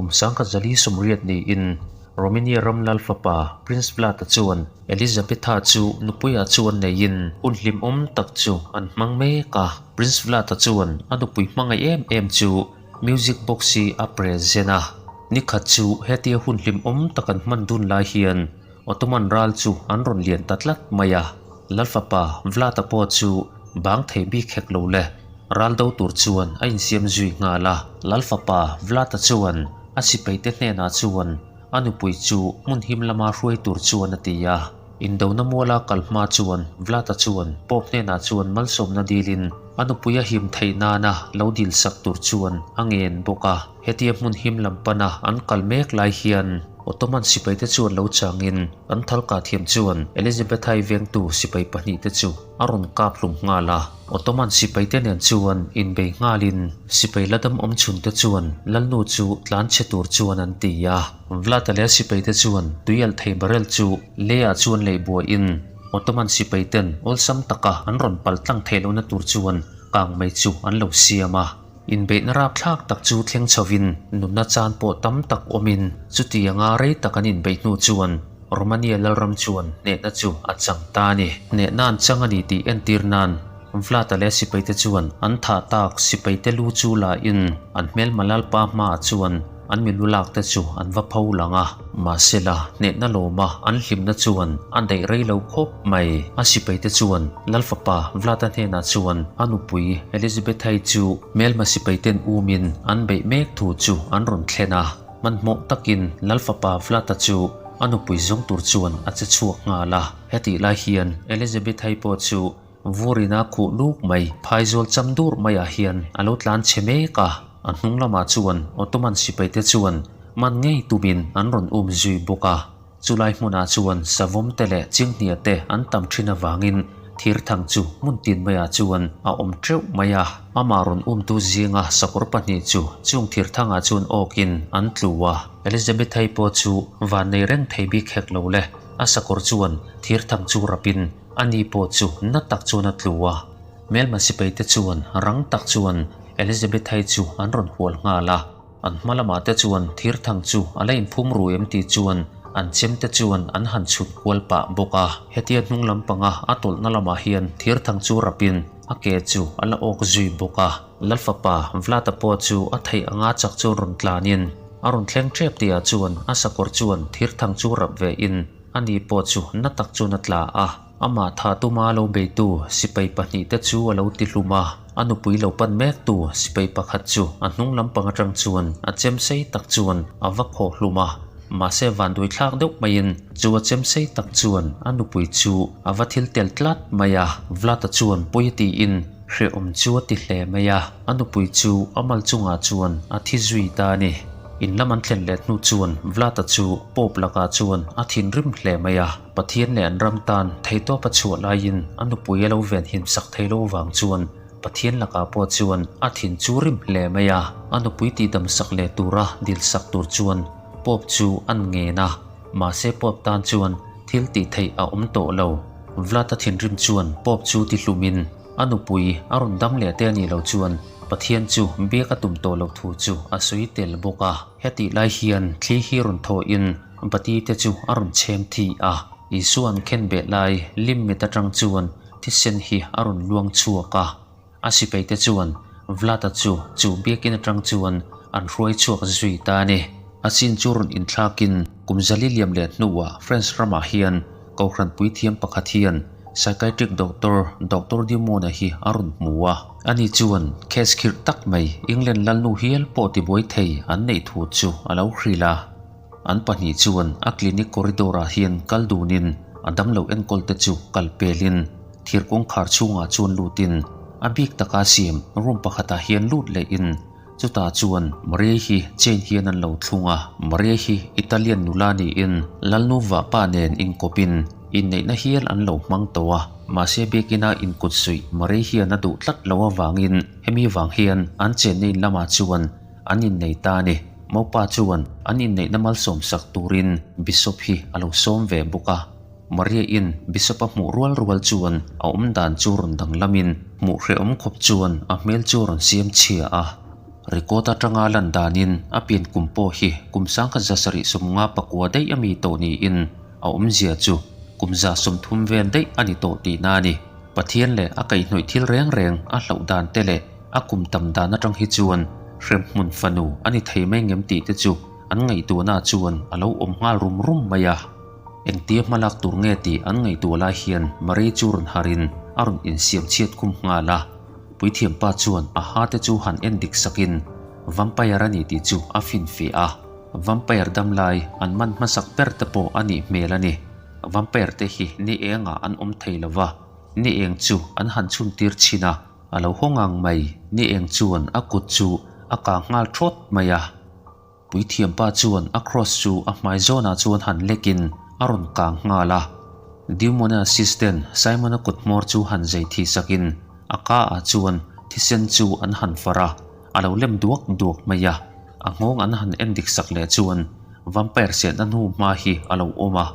kum 1980 niin Romania ram lal fapa Prince Vlad-a chuan Elizabetha chu nupuiah chuan neiin hun hlimawm tak chu an hmang mek a. Prince Vlad-a chuan a nupui hmangaih em em chu music box hi a present a. Nikhat chu hetia hun hlimawm tak an hman dun lai hian Ottoman ral chu an rawn lian ta tlat mai a. Lal fapa Vlad-a pawh chu bang thei bik hek lo le. Ral do tur chuan a insiam zui nghal a. Lal fapa Vlad-a chuan a sipaite hnenah chuan a nupui chu hmun him lama hruai tur chuan a ti a. Indona muala kal hma chuan Vlad-a chuan Pope hnenah chuan malsawmna dilin a nupui a him theih nana lo dil sak tur chuan a ngen bawk a. Hetia hmun him lam pana an kal mek lai hian Ottoman sipaite chuan lo changin an thalkah thiam chuan Elizabethai vengtu sipai pahnihte chu a rawn kap hlum nghal a. Ottoman sipaite nen chuan inbei nghalin sipai la dam awm chhunte chuan Lalnu chu tlan chhe tur chuan an ti a. Vlad-a leh a sipaite chuan tuialh thei barrel chu leiah chuan lei buaiin Ottoman sipaiten awlsam taka an rawn pal tlang theih lohna tur chuan kang mai chu an lo siam a. Inbeihna rapthlak tak chu thleng chhovin nunna chan pawh tam tak awmin chutianga rei tak an inbeih hnu chuan Romania lalram chuan hnehna chu a chang ta a ni. Hnehna an chang a ni tih entir nan Vlad-a leh sipaite chuan an thah tak sipaite lu chu la in an hmelma lalpa hmaah chuan an milu lak te chu an va pho lang a. Mahsela hnehna lawma an hlimna chuan a daih rei lo khawp mai. A sipaite chuan lalfapa Vlad-a hnenah chuan a nupui Elizabethai chu hmelma sipaiten umin an beih mek thu chu an rawn thlen a. Hmanhmawh takin Lalfapa Vlad-a chu a nupui zawng tur chuan a che chhuak nghal a. Hetih lai hian Elizabeth-i pawh chu vurin a khuh luk mai, phaizawl cham dur maiah hian a lo tlan chhe mek a. A hnung lamah chuan Ottoman sipaite chuan man ngei tumin an rawn um zui bawk a. Chulai hmunah chuan savawm te leh chinghnia te an tam thin avangin thir thang chu hmun tin maiah chuan a awm teuh mai a. Amah rawn umtu zinga sakawr pahnih chu chung thir thangah chuan awkin an tlu a. Elizabethai pawh chu van nei reng thei bik hek lo le, a sakawr chuan thir thang chu rapin ani pawh chu na tak chuan a tlu a. Hmelma sipaite chuan rang tak chuan Elizabethai chu an rawn hual nghal a. An hma lamah te chuan thir thang chu a la inphum ru em tih chuan an chem te chuan an han chhut kual pah bawk a. Hetia hnung lampanga a tawlhna lamah hian thir thang chu rapin a ke chu a la awk zui bawk a. Lalfapa Vlad-a pawh chu a theih anga chak chuan rawn tlanin a rawn thleng tep tihah chuan a sakawr chuan thir thang chu rap ve in ani pawh chu na tak chuan a tla a. Amah tha tuma lo beitu sipai pahnihte chu a lo ti hlum a, a nupui lo pan mektu sipai pakhat chu a hnung lampang atang chuan a chem sei tak chuan a va khawh hlum a, mahse vanduai thlak deuh maiin chu a chem sei tak chuan a nupui chu a va thil tel tlat mai a, Vlad-a chuan pawi a tiin hrehawm chu a ti hle mai a, a nupui chu a mal chungah chuan a thi zui ta a ni. In lam an thlen let hnu chuan Vlad-a chu Pope lakah chuan a thinrim hle mai a. Pathian leh an ram tan theihtawp a chhuah laiin a nupui a lo ven him sak thei lo vang chuan Pathian lakah pawh chuan a thin chu rim hle mai a, a nupui tihdam sak leh tura dil sak tur chuan Pope chu an ngen a, mahse Pope tan chuan thil tih theih a awm tawh lo. Vlad a thinrim chuan Pope chu ti hlumin a nupui a rawn dam leh te a nih loh chuan Pathian chu biak a tum tawh loh thu chu a sawi tel bawk a. Hetih lai hian thli hi rawn thawhin Bati te chu a rawn chhem thi a, Isua'n khenbeh lai lim mit atang chuan thisen hi a rawn luang chhuak a. A sipai te chuan Vlad-a chu chu biakin atang chuan an hruai chhuak zui ta a ni. A chin chu rawn inthlakin kum zali liam leh hnuah France ramah hian Kohhran puithiam pakhat hian psychiatric doctor Doctor Dumont-a hi a rawn hmu a. Ani chuan case khirh tak mai England lalnu hial pawh tibuai thei an neih thu chu a lo hrilh a. An pahnih chuan a clinic corridor ah hian kal dunin a damlo enkawl te chu kal pelin thir kawngkhar chhungah chuan lutin a bik taka siam room pakhatah hian lut lehin chutah chuan Maria hi chain hian an lo thlung a. Maria hi Italian nula niin Lalnu vahpa nen inkawpin inneihna hial an lo hmang tawh a, mahse biakina inkut suih Maria hian a duh tlat lo avangin hemi vang hian an chenna in lamah chuan an innei ta a ni. Mopa chuan an inneihna malsawm sak turin Bishop hi a lo sawm ve bawk a. Maria-in Bishop a hmuh rual rual chuan a awm dan chu rawn danglamin hmuh hrehawm khawp chuan a hmel chu a rawn siam chhia a. Record atanga lan danin a pian kum pawh hi kum 1759 daih a mi tawh niin a awmzia chu kum 130 vel daih a ni tawh tihna a ni. Pathian leh a kaihhnawih thil reng reng a hlauh dan te leh a kum tam dan atang hi chuan hremhmun fanu a ni thei mai ngem tih te chu an ngaihtuahna chuan a lo awm nghal rum rum mai a. Engtia hmalak tur nge tih an ngaihtuah lai hian Marie chu rawn harin a rawn insiam chhiat khum nghal a. Puithiam pa chuan a ha te chu han en dik sakin Vampire a ni tih chu a finfiah a. Vampire dam lai an man hmasak ber te pawh a nih hmel a ni. Vampire te hi ni engah an awm thei lo va, ni eng chu an han chhun tir chhin a, a lo haw ngang mai. Ni eng chuan a kut chu a kang nghal thawt mai a. Puithiam pa chuan a cross chu a hmai zawnah chuan han lekin a rawn kang nghal a. Diumona assistant Simon-a kut hmawr chu han zei thih sakin a ka ah chuan thisen chu an han far a, a lo lem duak duak mai a. A nghawng an han en dik sak leh chuan vampire sehna hnu hma hi a lo awm a.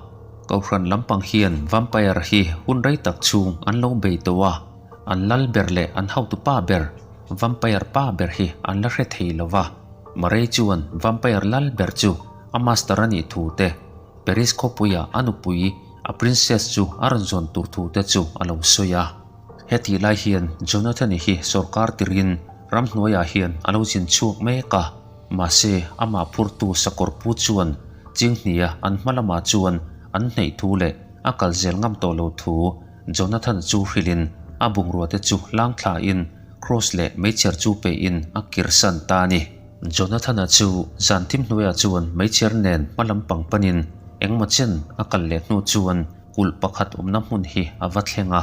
Kohhran lampang hian vampire hi hun rei tak chhung an lo bei tawh a, an lal ber leh an hotu pa ber, vampire pa ber hi an la hre thei lo va. Murray chuan vampire lal ber chu a master a nih thu te, Paris khawpuia a nupui a princess chu a rawn zawn tur thu te chu a lo sawi a. Hetih lai hian Jonathan-i hi sawrkar tirin ramhnuaiah hian a lo zin chhuak mek a, mahse amah phurtu sakawr pu chuan Chinghnia an hma lamah chuan an hneih thu leh a kal zel ngam tawh lo thu Jonathan chu hrilhin a bungrua te chu hlang thlain Cross leh meichher chu pehin a kirsan ta a ni. Jonathan-a chu zan thim hnuaiah chuan meichher nen hma lam pang panin engmaw chen a kal leh hnu chuan kulh pakhat awmna hmun hi a va thleng a.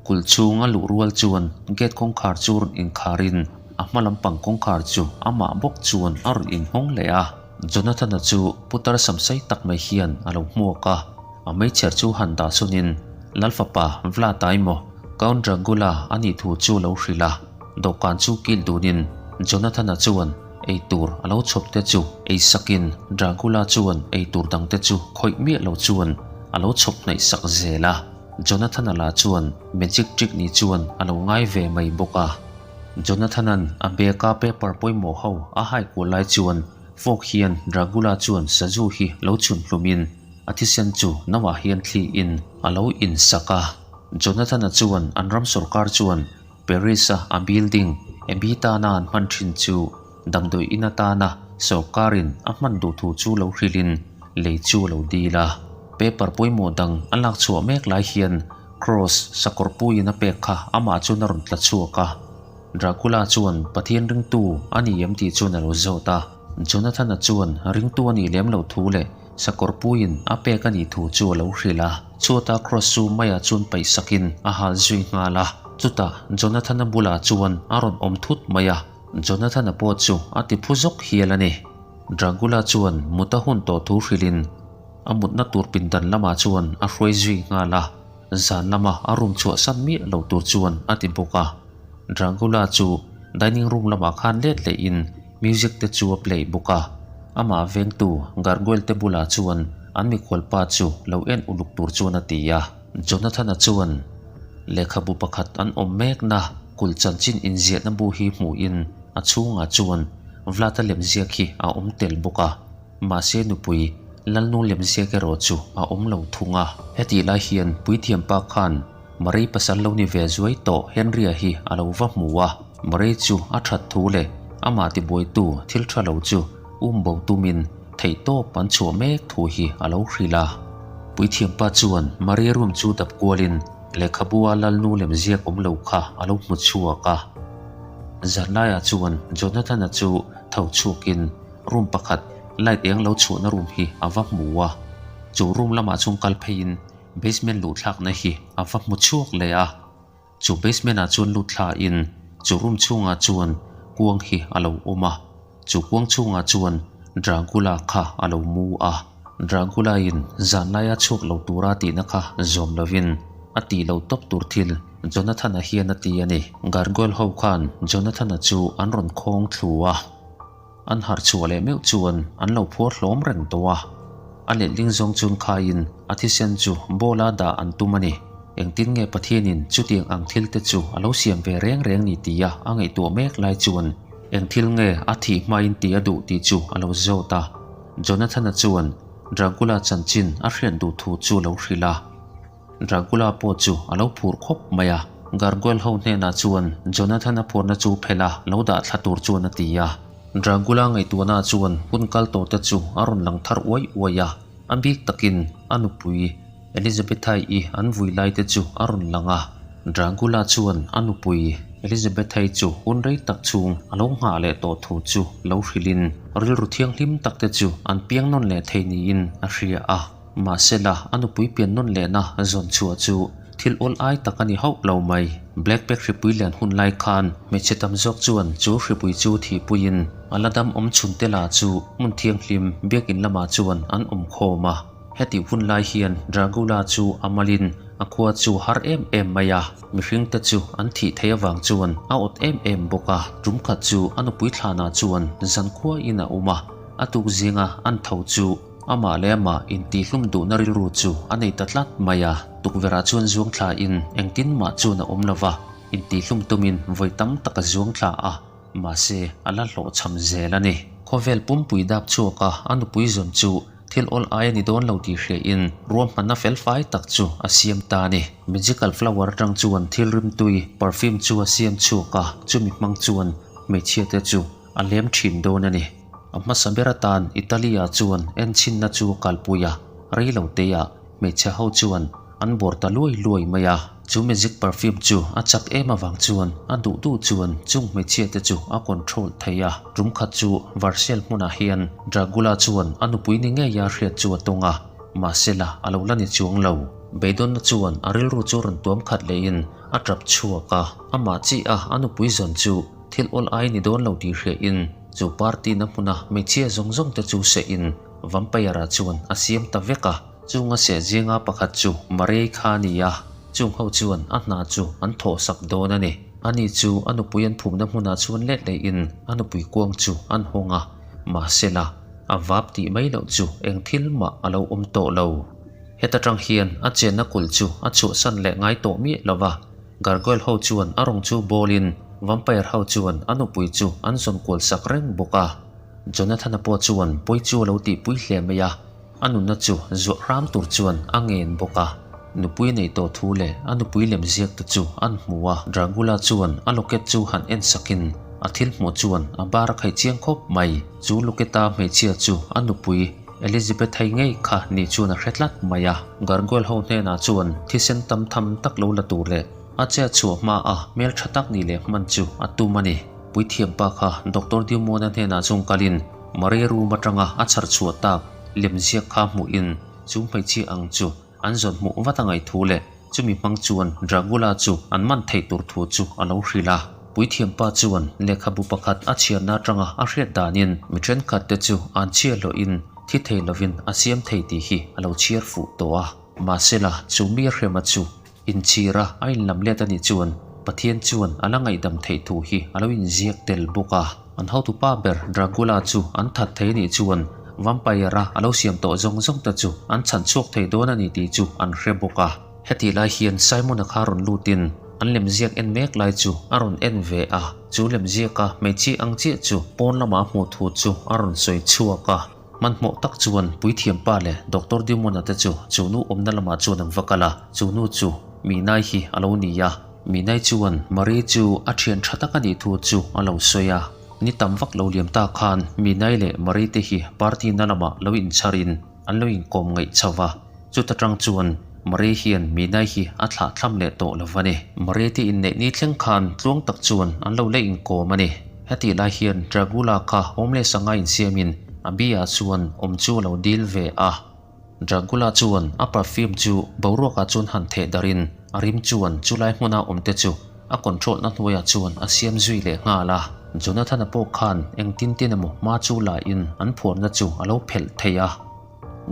Kulh chhung a luh rual chuan gate kawngkhar chu rawn inkharin a hma lampang kawngkhar chu amah bawk chuan a rawn inhawng leh a. Jonathan-a chu putar samsai tak mai hian a lo hmuak a, a meichher chu han dah sawnin Lalfapa Vlad-a emaw Count Dracula a nih thu chu lo hrilh a. Dawhkan chu kil dunin Jonathan-a chuan ei tur a lo chhawp te chu ei sakin Dracula chuan ei tur dang te chu khawih miah lo chuan a lo chhawp hnaih sak zel a. Jonathan-a lah chuan magic trick ni chuan a lo ngai ve mai bawk a. Jonathan-a'n a bag-a paper pawimawh ho a hai kual lai chuan fork hian Dracula chuan sazu hi lo chhun hlumin a thisen chu nauah hian thliin a lo insak a. Jonathan-a chuan an ram sawrkar chuan Paris-a a building Abbey tana an hman thin chu damdawi in atana sawrkarin a hman duh thu chu lo hrilhin lei chu a lo dil a. Paper pawimawh dang a lak chhuah mek lai hian Cross sakawr puiin a pek kha amah chuan a rawn tla chhuak a. Dracula chuan Pathian ringtu a ni em tih chuan a lo zawt a. Jonathan-a chuan ringtu a nih lem loh thu leh sakawr puiin a pek a nih thu chu a lo hrilh a. Chhuata Cross chu maiah chuan paih sakin a hal zui nghal a. Chutah Jonathan-a bulah chuan a rawn awm thut mai a. Jonathan-a pawh chu a ti phu zawk hial a ni. Dracula chuan mut a hun tawh thu hrilhin A mutna tur pindan lamah chuan a hruai zui nghal a, zan lama a room chhuahsan miah lo tur chuan a ti bawk a. Dragula chu dining room lamah khan let lehin music te chu a play bawk a, amah vengtu gargoyle te bulah chuan an mikhualpa chu lo en uluk tur chuan a ti a. Jonathan-a chuan lehkhabu pakhat an awm mekna kulh chanchin inziahna bu hi hmuhin a chhungah chuan Vlad-a lemziak hi a awm tel bawk a. Mahse nupui Lalnu lemziak erawh chu a awm lo thung a. Hetih lai hian puithiam pa khan Marie pasal lo ni ve zuai tawh Henry-a hi a lo va hmu a. Marie chu a that thu leh amah tibuaitu thil tha lo chu um bo tumin theihtawp an chhuah mek thu hi a lo hrilh a. Puithiam pa chuan Marie room chu dap kualin lehkhabu-a Lalnu lemziak awm lo kha a lo hmu chhuak a. Zanlaiah chuan Jonathan-a chu tho chhuakin Room pakhat light eng lo chhuahna room hi a va hmu a, chu room lamah chuan kal pheiin basement luh thlakna hi a va hmu chhuak leh a, chu basement ah chuan lut thlain chu room chhungah chuan kuang hi a lo awm a, chu kuang chhungah chuan Dragula kha a lo mu a, Dragula in zan laia chhuak lo tura tihna kha zawm lovin a tih lo tawp tur thil Jonathan-a hian a ti a ni. Gargoyle ho khan Jonathan-a chu an rawn khawng thlu a. An harh chhuah leh meuh chuan an lo phuar hlawm reng tawh a. A letling zawng chuan khaiin a thisen chu bowl-a dah an tum a ni. Engtin nge Pathianin chutiang ang thil te chu a lo siam ve reng reng ni tia a ngaihtuah mek lai chuan. Eng thil nge a thih hmain tih a duh tih chu a lo zawt a. Jonathan-a chuan Dracula chanchin a hriat duh thu chu a lo hrilh a. Dracula pawh chu a lo phur khawp mai a. Gargoyle ho hnenah chuan Jonathan-a phurna chu phelh a lo dah thla tur chuan a ti a. Dracula ngaihtuahna chuan hun kal tawh te chu a rawn lang thar uai uai a. A bik takin a nupui Elizabethai-i an vui lai te chu a rawn lang a. Dracula chuan a nupui Elizabethai chu hun rei tak chhung a lo nghah leh tawh thu chu lo hrilhin rilru thianghlim tak te chu an piang nawn leh thei niin a hria a. Mahsela, a nupui pian nawn lehna zawn chhuah chu thil awl ai tak a ni hauh lo mai. Black Pack hripui lian hun lai khan hmeichhe tam zawk chuan chu hripui chu thihpuiin a la dam awm chhun te lah chu hmun thianghlim biakin lamah chuan an awm khawm a. Hetih hun lai hian Dragula chu a malin a khua chu har em em mai a, mihring te chu an thih theih avang chuan a awt em em bawk a. Tum khat chu a nupui thlanah chuan zankhuain a awm a, a tuk zinga an tho chu Amah leh amah intihhlum duhna rilru chu a nei ta tlat mai a, tukverhah chuan zuang thlain engtin mah chuan a awm lo va, intihhlum tumin vawi tam tak a zuang thla a, mahse a la hlawhchham zel a ni. Khawvel pumpui dap chhuaka a nupui zawn chu thil awl ai a ni dawn lo tih hriain ruahmanna felfai tak chu a siam ta a ni. Magical flower atang chuan thil rimtui, perfume, chu a siam chhuak a, chumi hmang chuan hmeichhiate chu a lem thin dawn a ni. A hmasa ber atan Italy-ah chuan enchhinna chu a kalpui a, rei lo teiah hmeichhe ho chuan an bawr ta luai luai mai a. Chu magic perfume chu a chak em avang chuan a duh duh chuan chung hmeichhia te chu a control thei a. Tum khat chu Versailles hmunah hian Dragula chuan a nupui ni ngeia hriat chu a tawng a, mahsela a lo la ni chuang lo. Beidawnna chuan a rilru chu rawn tuam khat lehin a tap chhuak a, amah chiah a nupui zawn chu Thil awl ai ni dawn lo tih hriain chu party na hmuna hmeichhia zawng zawng te chu seh in vampire ah chuan a siam ta vek a. Chung a seh zinga pakhat chu Marei kha a ni a, chung ho chuan a hna chu an thawh sak dawn a ni. Ani chu a nupui an phumna hmunah chuan let leh in a nupui kuang chu an hawng a, mahsela a vap tih mai loh chu eng thil mah a lo awm tawh lo. Heta tang hian a chenna kulh chu a chhuahsan leh ngai tawh miah lo va. Gargoyle ho chuan a rawng chu bawlin vampire ho chuan a nupui chu an zawn kual sak reng bawk a. Jonathan-a pawh chuan pawi chu a lo tihpui hle mai a, a nunna chu zuah hram tur chuan a ngen bawk a. Nupui nei tawh thu leh a nupui lem ziak te chu an hmu a. Dragula chuan a locket chu han en sakin a thil hmuh chuan a bar a khaih chiang khawp mai. Chu locket-a hmeichhia chu a nupui Elizabeth-i ngei kha ni chuan a hre tlat mai a. Gargoyle ho hnenah chuan thisen tam tham tak lo la tur leh a che chhuah hma a hmel tha tak nih leh hman chu a tum a ni. Puithiam pa kha Doctor Diumona hnenah chuan kalin Maria room atanga a chhar chhuah tak lemziak kha hmuhin chu hmeichhia ang chu an zawn hmuh vat a ngaih thu leh chumi hmang chuan Dragula chu an man theih tur thu chu a lo hrilh a. Puithiam pa chuan lehkhabu pakhat a chhiarna atanga a hriat danin mi thenkhat te chu an chhiar lohin thi thei lovin a siam thei tih hi a lo chhiar fuh tawh a. Mahsela, chu mi hrema chu inchhira a inlam let a nih chuan Pathian chuan a la ngaihdam theih thu hi a lo inziak tel bawk a. An hotupa ber Dragula chu an that thei a nih chuan Vampire-a a lo siam tawh zawng zawng te chu an chhan chhuak thei dawn a ni tih chu an hre bawk a. Hetih lai hian Simon-a kha rawn lutin an lemziak en mek lai chu a rawn en ve a, chu lemziaka hmeichhia ang chiah chu pawn lama a hmuh thu chu a rawn sawi chhuak a. Hmanhmawh tak chuan Puithiampa leh Doctor Dumona te chu chu nu awmna lamah chuan an va kal a, chu nu chu Minai hi a lo ni a. Minai chuan Marie chu a thian tha tak a nih thu chu a lo sawi a. Ni tam vak lo liam ta khan Minai leh Marie te hi party na lamah lo inchharin an lo inkawm ngaih chho va. Chuta tang chuan Marie hian Minai hi a thlah thlam leh tawh lo va ni. Marie te inneih ni thleng khan tluang tak chuan an lo la inkawm a ni. Hetih lai hian Dragula kha homeless anga insiamin a bi-ah chuan awm chu a lo dil ve a. Dragula chuan a perfume chu boruakah chuan han theh darin a rim chuan chulai hmuna awmte chu a control na hnuaiah chuan a siam zui leh nghal a. Jonathan-a pawh khan engtin tin emaw hma chu la in an phuarna chu a lo phelh thei a.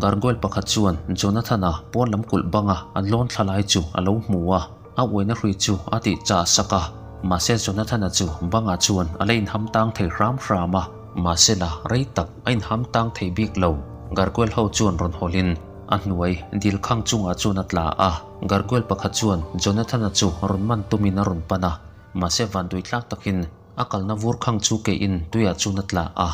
Gargoyle pakhat chuan Jonathan-a pawn lam kulh banga an lawn thla lai chu a lo hmu a, a uaina hrui chu a tih chah sak a. Mahse Jonathan-a chu bangah chuan a la inham tang thei hram hram a, mahse la rei tak a inham tang thei bik lo. Gargoyle ho chuan rawn hawlhin a hnuai dil khang chungah chuan a tla a. Gargoyle pakhat chuan Jonathan-a chu rawn man tumin a rawn pan a, mahse vanduai tlak takin. A kalna vur khang chu keiin tuiah chuan a tla a,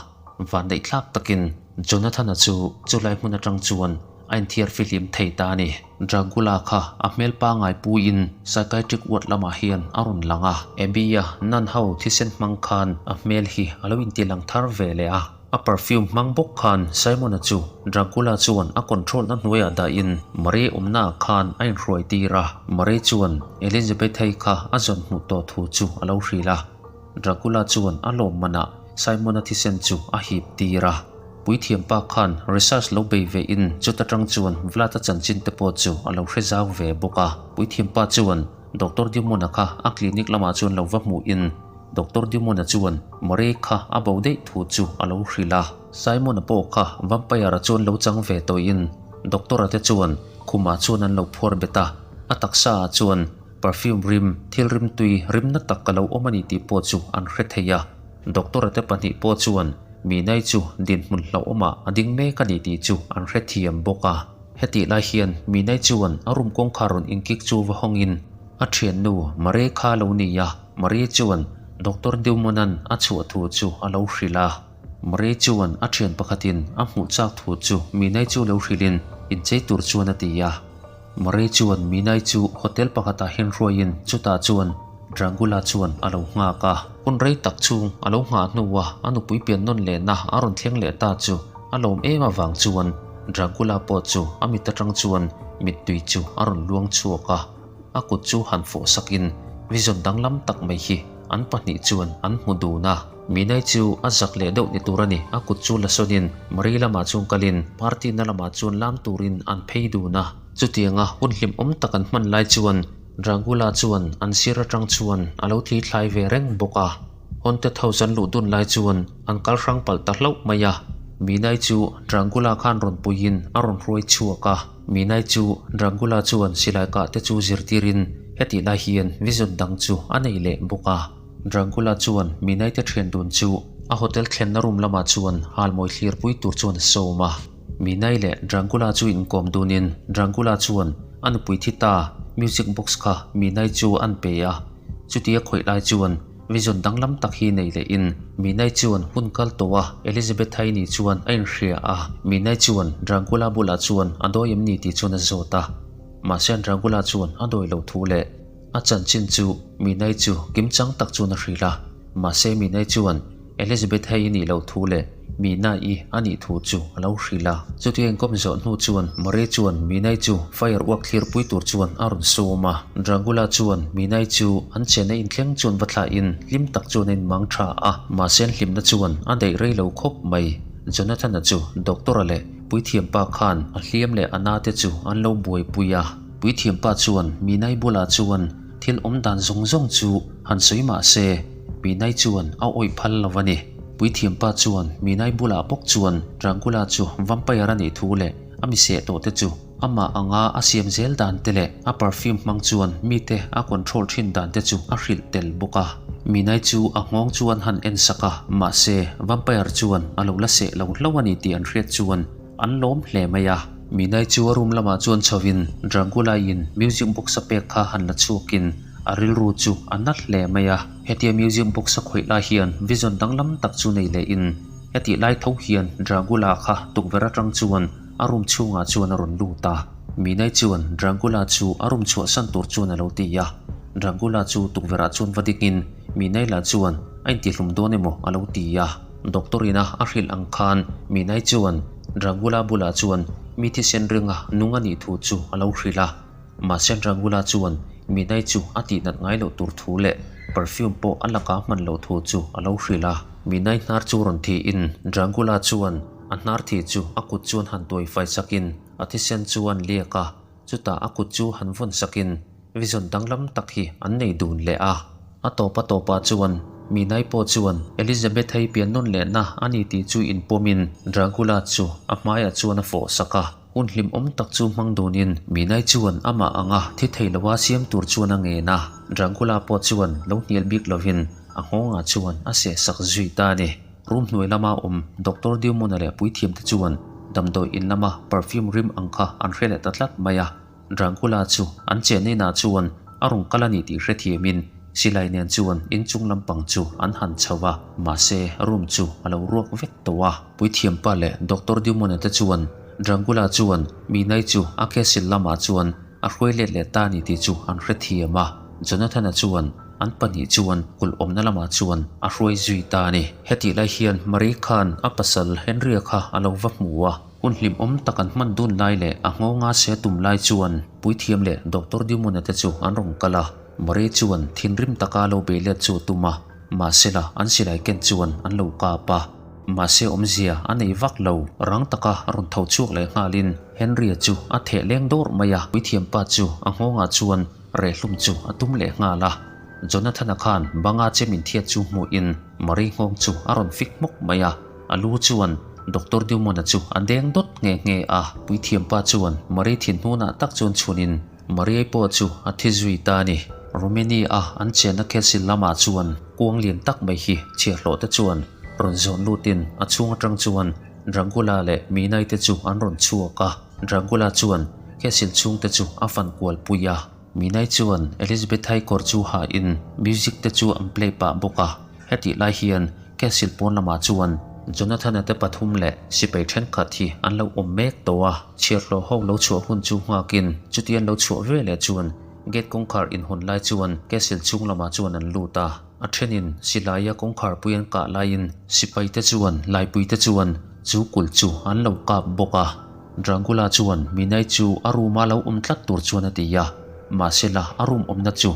vanneihthlak takin Jonathan-a chu chulai hmun atang chuan a inthiar fihlim thei ta a ni. Dragula kha a hmel pangai puiin psychiatric ward lamah hian a rawn lang a, Abby-a nun ho thisen hmang khan a hmel hi a lo intilang thar ve leh a. A perfume hmang bawk khan Simon-a chu Dracula chuan a control-na hnuaiah dahin Marie awmnaah khan a inhruai tir a. Marie chuan Elizabeth-i kha a zawn hmuh tawh thu chu a lo hrilh a. Dracula chuan a lawm manah Simon-a thisen chu a hip tir a. Puithiam pa khan research lo bei ve in chuta tang chuan Vlad-a chanchin te pawh chu a lo hre zau ve bawk a. Puithiam pa chuan Doctor Dumont-a kha a clinic lamah chuan lo va hmuh in Doctor Dumont-a chuan Murray kha a bo daih thu chu a lo hrilh a. Simon-a pawh kha Vampire-a chuan lo chang ve tawhin Doctor-a te chuan khumah chuan an lo phuar bet a, a taksa-ah chuan perfume rim, thil rimtui rimna tak a lo awm a ni tih pawh chu an hre thei a. Doctor-a te pahnih pawh chuan Minai chu dinhmun hlauhawmah a ding mek a ni tih chu an hrethiam bawk a. Hetih lai hian Minai chuan a room kawngkhar rawn inkik chu va hawngin a thiannu Murray kha a lo ni a. Marie chuan Doctor Deumona'n a chhuah thu chu a lo hrilh a. Marie chuan a thian pakhatin a hmuh chak thu chu Minai chu lo hrilhin inchei tur chuan a ti a. Marie chuan Minai chu hotel pakhatah hian hruaiin chutah chuan Dragula chuan a lo nghak a. Hun rei tak chhung a lo nghah hnua a nupui pian nawn lehna a rawn thleng leh ta chu a lawm em avang chuan Dragula pawh chu a mit atang chuan mittui chu a rawn luang chhuak a. A kut chu han fawh sakin vision danglam tak mai hi an pahnih chuan an hmu dun a. Minai chu a zak leh deuh ni tur a ni. A kut chu la sawnin Marie lamah chuan kalin party na lamah chuan lam turin an phei dun a. Chutianga hun hlimawm tak an hman lai chuan Dragula chuan an sir atang chuan a lo thli thlai ve reng bawk a. Haunted House an luh dun lai chuan an kal hrang palh ta hlauh mai a. Minai chu Dragula khan rawn puiin a rawn hruai chhuak a. Minai chu Dragula chuan silai kah te chu zirtirin hetih lai hian vision dang chu a nei leh bawk a. Dragula chuan Minai te thian dun chu a hotel thlenna room lamah chuan halmawi thlirpui tur chuan a sawm a. Minai leh Dragula chu inkawm dunin Dragula chuan a nupui thi ta music box kha Minai chu an pe a. Chutia khawih lai chuan Vision danglam tak hi nei lehin Minai chuan hun kal tawh a, Elizabeth Haini chuan a inhria a. Minai chuan Dragula bulah chuan a dawi em ni tih chuan a zawt a. Mahse Dragula chuan a dawi loh thu leh a chanchin chu Minai chu kimchang tak chuan a hrilh a. Mahse Minai chuan Elizabeth Haini loh thu leh Mina-i a nih thu chu a lo hrilh a. Chutia inkawm zawh hnu chuan Murray chuan Minai chu fire uak thlirpui tur chuan a rawn sawm a. Dragula chuan Minai chu an chenna inthleng chuan va thlahin hlim tak chuan a inmang tha a. Mahse an hlimna chuan a daih rei lo khawp mai. Jonathan-a chu Doctor-a leh Puithiampa khan a hliam leh a na te chu an lo buaipui a. Puithiampa chuan Minai bulah chuan thil awm dan zawng zawng chu han sawi mah se Minai chuan a awih phal lo a ni. Puithiampa chuan Minai bulah bawk chuan Dragula chu vampire a nih thu leh a mi seh tawh te chu amah anga a siam zel dan te leh a perfume hmang chuan mite a control thin dan te chu a hrilh tel bawk a. Minai chu a nghawng chuan han en sak a, mahse vampire chuan a lo la seh lo hlauh a ni tih an hriat chuan an lawm hle mai a. Minai chu a room lamah chuan chhovin Dragula in music box a pek kha han la chhuakin a rilru chu a na hle mai a. Hetia music box a khawih lai hian vision danglam tak chu nei leh in hetih lai tho hian Dragula kha tukverh atang chuan a room chhungah chuan a rawn lut a. Minai chuan Dragula chu a room chhuahsan tur chuan a lo ti a. Dragula chu tukverhah chuan va dik in Minai lah chuan a intihlum dawn emaw a lo ti a. Doctor ina a hrilh ang khan Minai chuan Dragula bulah chuan mi thisen ringa nung a nih thu chu a lo hrilh a. Mahse Dragula chuan Minai chu a tihnat ngai loh tur thu leh perfume pawh a laka hman loh thu chu a lo hrilh a. Minai hnar chu rawn thiin Dragula chuan a hnar thi chu a kut chuan han tuai fai sakin a thisen chu an liak a, chutah a kut chu han vawn sakin vision danglam tak hi an nei dun leh a. A tawp a tawpah chuan Minai pawh chuan Elizabeth hei pian nawn lehna a ni tih chu inpawmin Dragula chu a hmaiah chuan a fawh sak a. Hun hlimawm tak chu hmang dunin Minai chuan amah anga thi thei loa siam tur chuan a ngen a, Dragula pawh chuan lo hnial bik lovin a nghawngah chuan a seh sak zui ta a ni. Room hnuai lama awm Doctor Diomona leh puithiamte chuan damdawi in lama perfume rim ang kha an hre leh ta tlat mai a, Dragula chu an chenna inah chuan a rawn kal a ni tih hrethiamin. Silai nen chuan inchung lampang chu an han chho a, mahse room chu a lo ruak vek tawh a. Puithiampa leh Doctor Dumont-a te chuan Drangula chuan Minai chu a castle lamah chuan a hruai let leh ta a ni tih chu an hrethiam a. Jonathan-a chuan an pahnih chuan kulh awmna lamah chuan a hruai zui ta a ni. Hetih lai hian Marie khan a pasal Henry-a kha a lo va hmu a. Hun hlimawm tak an hman dun lai leh a nghawnga se tum lai chuan Puithiam leh Doctor Dumont-a te chu an rawn kal a. Marie chuan thinrim taka lo bei let chu a tum a, mahsela an silai ken chuan an lo kap a. Mahse awmzia a nei vak lo, rang taka rawn tho chhuak leh nghalin Henry-a chu a theh leng dawrh mai a, puithiampa chu a nghawngah chuan rehhlum chu a tum leh nghal a. Jonathan-a khan banga chem inthiat chu hmuhin Marie nghawng chu a rawn fik hmawk mai a, a lu chuan Doctor Dumont-a chu a deng dawt nghe nghe a. Puithiampa chuan Marie thinhnunah tak chuan chhunin Mariai pawh chu a thi zui ta a ni. Romania-a an chenna castle lamah chuan kuang lian tak mai hi chhiahhlawh te chuan rawn zawn lutin a chhung atang chuan Dragula leh Minai te chu an rawn chhuak a. Dragula chuan castle chhung te chu a fan kual pui a. Minai chuan Elizabethai kawr chu hain music te chu an play pah bawk a. Hetih lai hian Castle pawn lamah chuan Jonathan-a te pathum leh sipai thenkhat hi an lo awm mek tawh a, chhiarhlawh ho lo chhuah hun chu nghakin chuti an lo chhuah ve leh chuan gate kawngkhar inhawn lai chuan Castle chhung lamah chuan an lut a, a thenin silaia kawngkhar pui an kah laiin sipai te chuan laipui te chuan chu kulh chu an lo kap bawk a. Drangula chuan Minai chu a room-a lo awm tlat tur chuan a ti a, mahsela a room awmna chu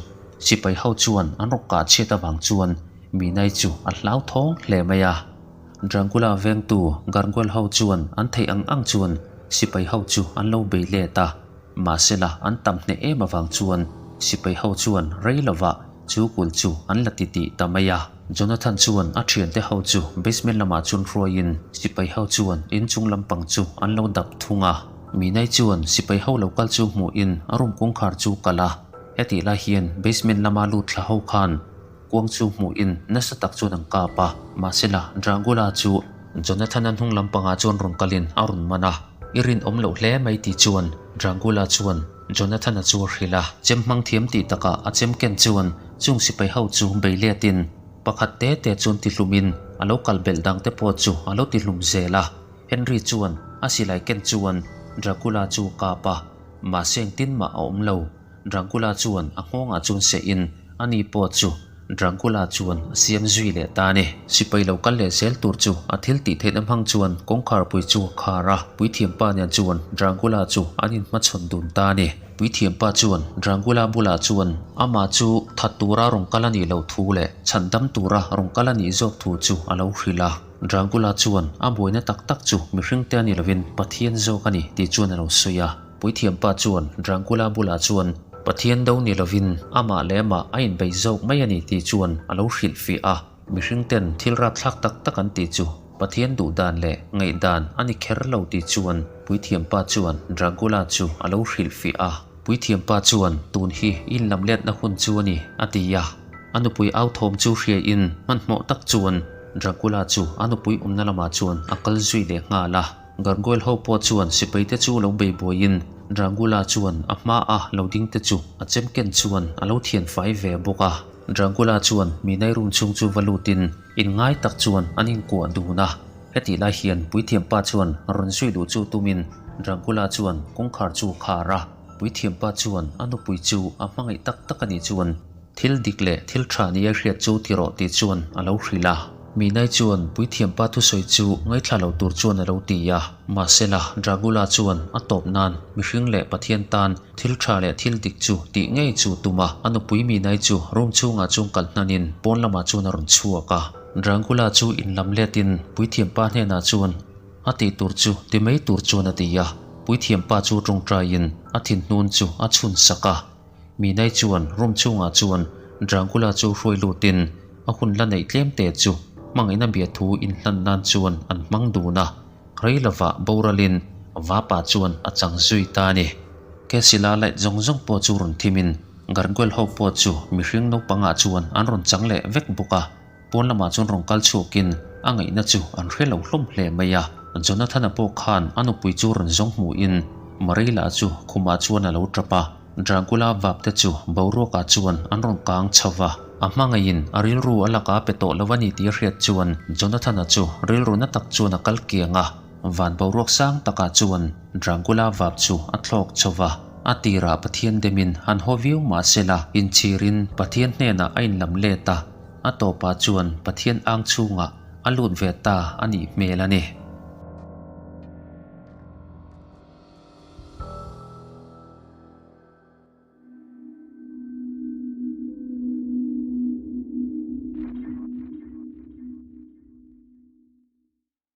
Sipai ho chuan an rawn kah chhiat avang chuan Minai chu a hlauthawng hle mai a. Drangula vengtu Gargoyle ho chuan an theih ang ang chuan sipai ho chu an lo bei let a. Mahsela an tam hneh em avang chuan sipai ho chuan rei lovah chu kulh chu an la ti tih ta mai a. Jonathan chuan a thiante ho chu basement lamah chuan hruaiin sipai ho chuan inchung lampang chu an lo dap thung a. Minai chuan sipai ho lo kal chu hmuhin a room kawngkhar chu kalh a. Hetih lai hian basement lama lut thla ho khan kuang chu hmuhin nasa tak chuan an kap a, mahsela Dragula chu Jonathan-a hnung lampangah chuan rawn kalin a rawn man a, I rinawm loh hle mai tih chuan Dragula chuan Jonathan-a chu a hrilh a, chem hmang thiam tih takah a chem ken chuan chung sipai ho chu bei letin pakhat te te chuan ti hlumin a lo kal belh dang te pawh chu a lo ti hlum zel a, Henry chuan a silai ken chuan Dragula chu a kap a. Mahse engtin mah a awm lo. Dragula chuan a nghawngah chuan seh in ani pawh chu Dragula chuan a siam zui leh ta a ni. Sipai lo kal leh zel tur chu a thil tih theihna hmang chuan kawngkhar pui chu a khar a, puithiampa nen chuan Dragula chu an inhmachhawn dun ta a ni. Puithiampa chuan Dragula bulah chuan amah chu that tura rawn kal a nih loh thu leh chhandam tura rawn kal a nih zawk thu chu a lo hrilh a. Dragula chuan a buaina tak tak chu mihring te a ni lovin Pathian zawk a ni tih chuan a lo sawi a. Puithiampa chuan Dragula bulah chuan Pathian do ni lovin amah leh amah a inbei zawk mai a ni tih chuan a lo hrilhfiah a. Mihring ten thil rapthlak tak tak an tih chu Pathian duh dan leh ngaihdan a ni kher lo tih chuan Puithiampa chuan Dragula chu a lo hrilhfiah a. Puithiampa chuan tun hi i inlamletna hun chu a ni a ti a. A nupui au thawm chu hriain hmanhmawh tak chuan Dracula chu a nupui awmna lamah chuan a kal zui leh nghal a. Gargoyle ho pawh chuan sipai te chu lo bei buaiin Dragula chuan a hma a lo ding te chu a chem ken chuan a lo thian fai ve bawk a. Dragula chuan Minai room chhung chu va lutin inngai tak chuan an inkuah dun a. Hetih lai hian puithiampa chuan rawn zui luh chu tumin Dragula chuan kawngkhar chu a khar a. Puithiampa chuan a nupui chu a hmangaih tak tak a nih chuan Thil dik leh thil tha ni a hriat chu ti rawh tih chuan a lo hrilh a. Minai chuan puithiampa thusawi chu ngaithla lo tur chuan a lo ti a. Mahsela, Dragula chuan a tawp nan mihring leh Pathian tan thil tha leh thil dik chu tih ngei chu tum a. A nupui Minai chu room chhungah chuan kal hnanin pawn lamah chuan a rawn chhuak a. Dragula chu inlam letin puithiampa hnenah chuan a tih tur chu ti mai tur chuan a ti a. Puithiampa chu tawngtaiin a thinhnun chu a chhun sak a. Minai chuan room chhungah chuan Dragula chu hruai lutin a hun la neih tlem te chu hmangaihna biathu inhlan nan chuan an hmang dun a, rei lovah boralin vapa chuan a chang zui ta a ni. Casila light zawng zawng pawh chu rawn thimin Gargoyle ho pawh chu mihring naupangah chuan an rawn chang leh vek bawk a. Pawn lamah chuan rawn kal chhuakin a ngaihna chu an hre lo hlawm hle mai a. Jonathan-a pawh khan a nupui chu rawn zawng hmuhin Marie-la chu khumah chuan a lo tap a. Dragula vap te chu boruakah chuan an rawn kang chho va. A hmangaihin a rilru a laka pe tawh lo a ni tih a hriat chuan Jonathan-a chu rilru na tak chuan a kal kiang a, van boruak sang takah chuan Dracula vap chu a thlawk chho va. A tirah Pathian demin han haw viau mah sela inchhirin Pathian hnenah a inlam let a, a tawpah chuan Pathian ang chhungah a lut ve ta a nih hmel a ni.